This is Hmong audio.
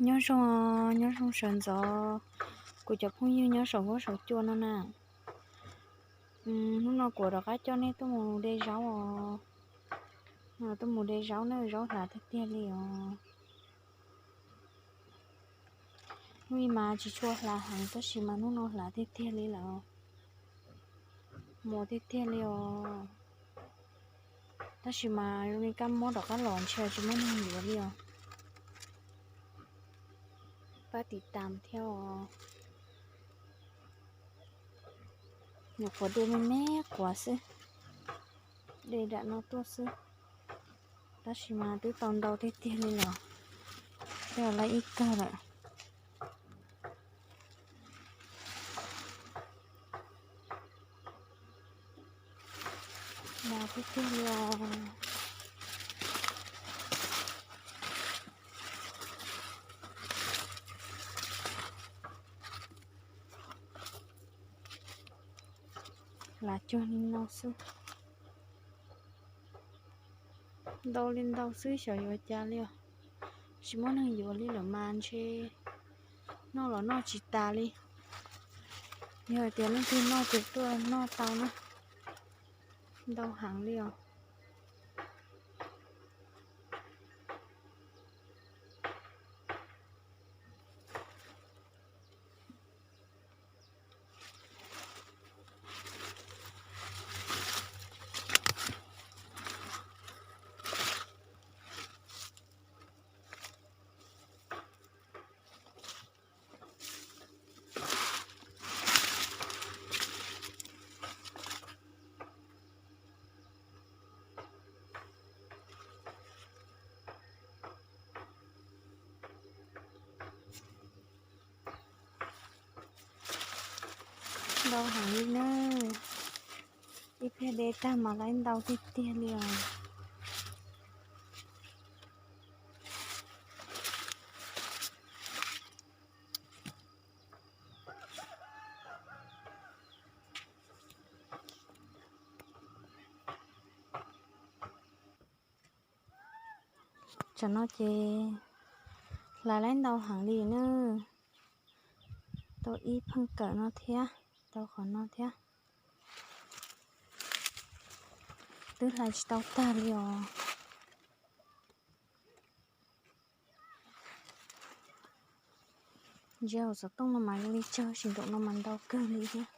Nyob zoo, nyob zoo sawv ntxov kuv cov phooj ywg nyob saum huab saum cua no na. Hnub no kuv rov qab coj nej tuaj mus de zaub os. Tuaj mus de zaub na, zaub hlav tiag tiag li os. Hnub ib mas tsis tshua hlav heev tab sis mas hnub no hlav tiag tiag li lawm. Muaj tiag tiag li os. Tab sis mas zoo li kab mob rov qab los ntshe tsis muaj neeg yuav li os. Pab tiv tam thiab os. Nyuam qhuav de me me quav xwb, de nram no tuaj xwb, tab sis mas twb tau ntau tiag tiag li los, twb lawv ib kawg lawm. Ntau tiag tiag li os. Hlav cuag li no xwb. Ntau li ntau xwb xyov yuav cas li os. Tsis muaj neeg yuav li lawm mas ntshe noj los noj tsis tas li. Yog tias leej twg noj ces tuaj noj tau na. Ntau heev li os. Ntau heev li na. Ib pliag de tag mas lawv ntau tiag tiag li os. Tsam no ces hlais lawv ntau heev li na. Tau ib pheej kawm no thiab, tau qhov no thiab. Twb hlais tsis tau tag li os. Ntsia hauv xov tooj no mas zoo li tsawg, sim nraum no mas ntau kawg li thiab.